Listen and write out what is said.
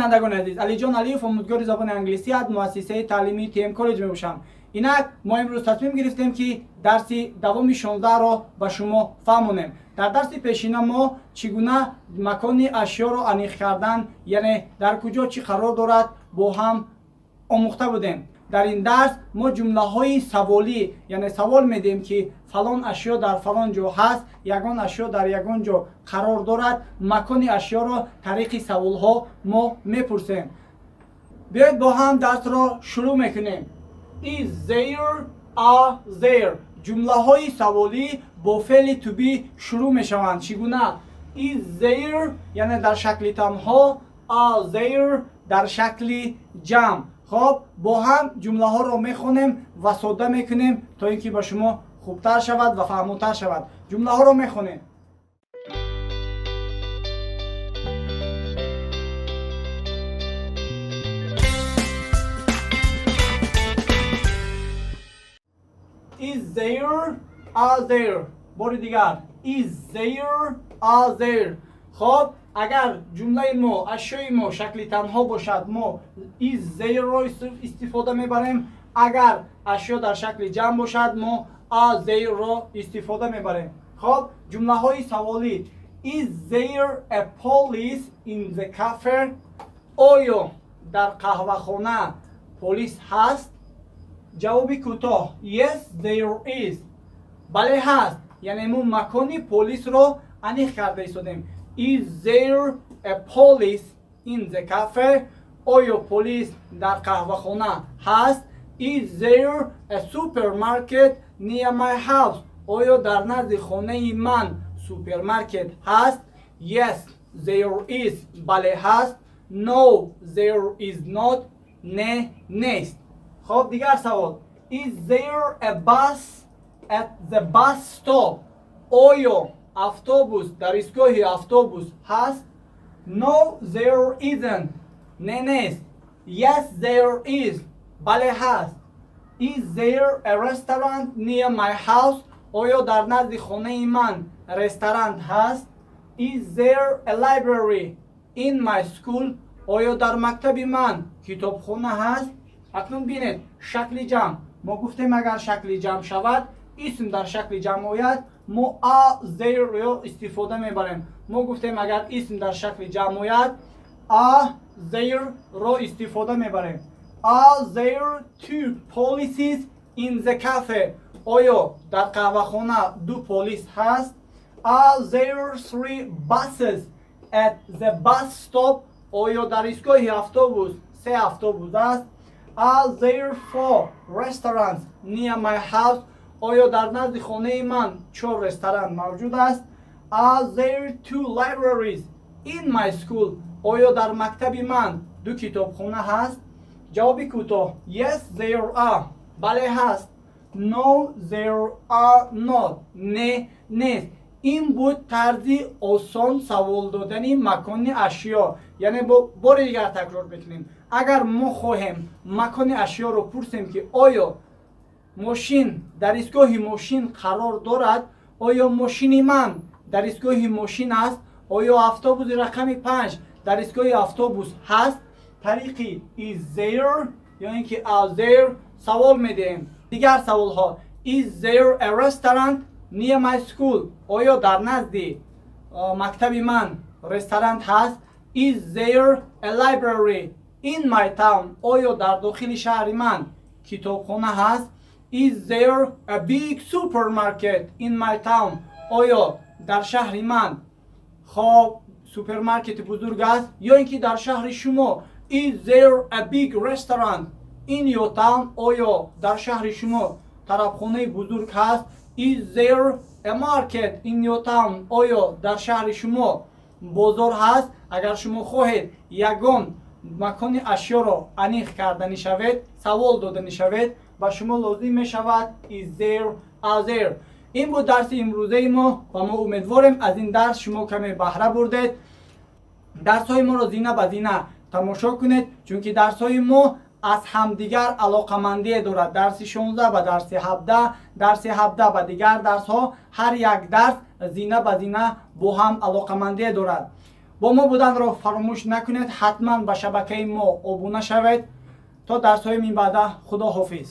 Бинандагони азиз, Алиҷон Алиев, омӯзгори забони англисӣ аз муассисаи таълимии ТМ Коллеҷ мебошам. Инак мо имрӯз тасмим гирифтем, ки дарси давоми 16-ро ба шумо фаҳмонем. Дар дарси пешина мо чӣ гуна макони ашёро аниқ кардан, яъне дар куҷо чӣ қарор дорад, бо ҳам омӯхта будем. Дар ин дарс мо ҷумлаҳои саволӣ, яъне савол медиҳем, ки фалон ашё дар фалон ҷо ҳаст, ягон ашё дар ягон ҷо қарор дорад. Макони ашёро тариқи саволҳо мо мепурсем. Биёед, бо ҳам дарсро шурӯъ мекунем. Is there, are there. Ҷумлаҳои саволӣ бо феъли to be шурӯъ мешаванд. Чӣ гуна? Is there, яъне дар шакли танҳо, are there, дар шакли ҷамъ. Хоб, бо ҳам ҷумлаҳоро мехонем ва содда мекунем, то ин ки ба шумо хубтар шавад ва фаҳмотар шавад. Ҷумлаҳоро мехонем. Is there, are there. Бори дигар: is there, are there. Хоб, агар ҷумлаи мо, ашёи мо шакли танҳо бошад, мо is there-ро истифода мебарем. Агар ашё дар шакли ҷамъ бошад, мо are there-ро истифода мебарем. Хоб, ҷумлаҳои саволӣ: Is there a police in the cafe? Оё дар қаҳвахона полис ҳаст? Ҷавоби кӯтоҳ: Yes, there is. Бале, ҳаст. Яъне мо макони полисро аниқ карда истодем. Is there a police in the cafe? Оё полис дар қаҳвахона ҳаст? Is there a supermarket near my house? Оё дар назди хонаи ман супермаркет ҳаст? Yes, there is. Бале, ҳаст. No, there is not. Не, нест. Хоб, дигар савол: Is there a bus at the bus stop? Оё автобус дар истгоҳи автобус ҳаст? No, there isn't. Не, нест. Yes, there is. Бале, ҳаст. Is there a restaurant near my house? Оё дар назди хонаи ман ресторан ҳаст? Is there a library in my school? Оё дар мактаби ман китобхона ҳаст? Акнун бинед, шакли ҷамъ. Мо гуфтем, агар шакли ҷамъ шавад, исм дар шакли ҷамъ ояд, мо are there-ро истифода мебарем. Мо гуфтем, агар исм дар шакли ҷамъ ояд, are there-ро истифода мебарем. Are there two polices in the cafe? Оё дар қаҳвахона ду полис ҳаст? Are there three buses at the bus stop? Оё дар истгоҳи автобус се автобус аст? Are there four restaurants near my house? Оё дар назди хонаи ман чор ресторан мавҷуд аст? Are there two libraries in my school? Оё дар мактаби ман ду китобхона ҳаст? Ҷавоби кӯтоҳ: Yes, there are. Бале, ҳаст. No, there are not. Не, нест. Ин буд тарзи осон савол додани макони ашё. Яъне бори дигар такрор мекунем: агар мо хоҳем макони ашёро пурсем, ки оё мошин дар истгоҳи мошин қарор дорад, оё мошини ман дар истгоҳи мошин аст, оё автобуси рақами 5 дар истгоҳи автобус ҳаст, тариқи is there ё ин ки are there савол медиҳем. Дигар саволҳо: Is there a restaurant near my school? Оё дар назди мактаби ман ресторан ҳаст? Is there a library in my town? Оё дар дохили шаҳри ман китобхона ҳаст? Is there a big supermarket in my town? Оё дар шаҳри ман, хоб, супермаркети бузург аст? Ё ин ки дар шаҳри шумо: Is there a big restaurant in your town? Оё дар шаҳри шумо тарабхонаи бузург ҳаст? Is there a market in your town? Оё дар шаҳри шумо бозор ҳаст? Агар шумо хоҳед ягон макони ашёро аниқ карданӣ шавед, савол доданӣ шавед, ба шумо лозим мешавад is there, are there. Ин буд дарси имрӯзаи мо ва мо умедворем, аз ин дарс шумо каме баҳра бурдед. Дарсҳои моро зина ба зина тамошо кунед, чунки дарсҳои мо аз ҳамдигар алоқамандие дорад: дарси 16 ба дарси 17, дарси 17 ба дигар дарсҳо. Ҳар як дарс зина ба зина бо ҳам алоқамандие дорад. Бо мо буданро фаромӯш накунед, ҳатман ба шабакаи мо обуна шавед. То дарсҳои минбаъда, худо ҳофиз.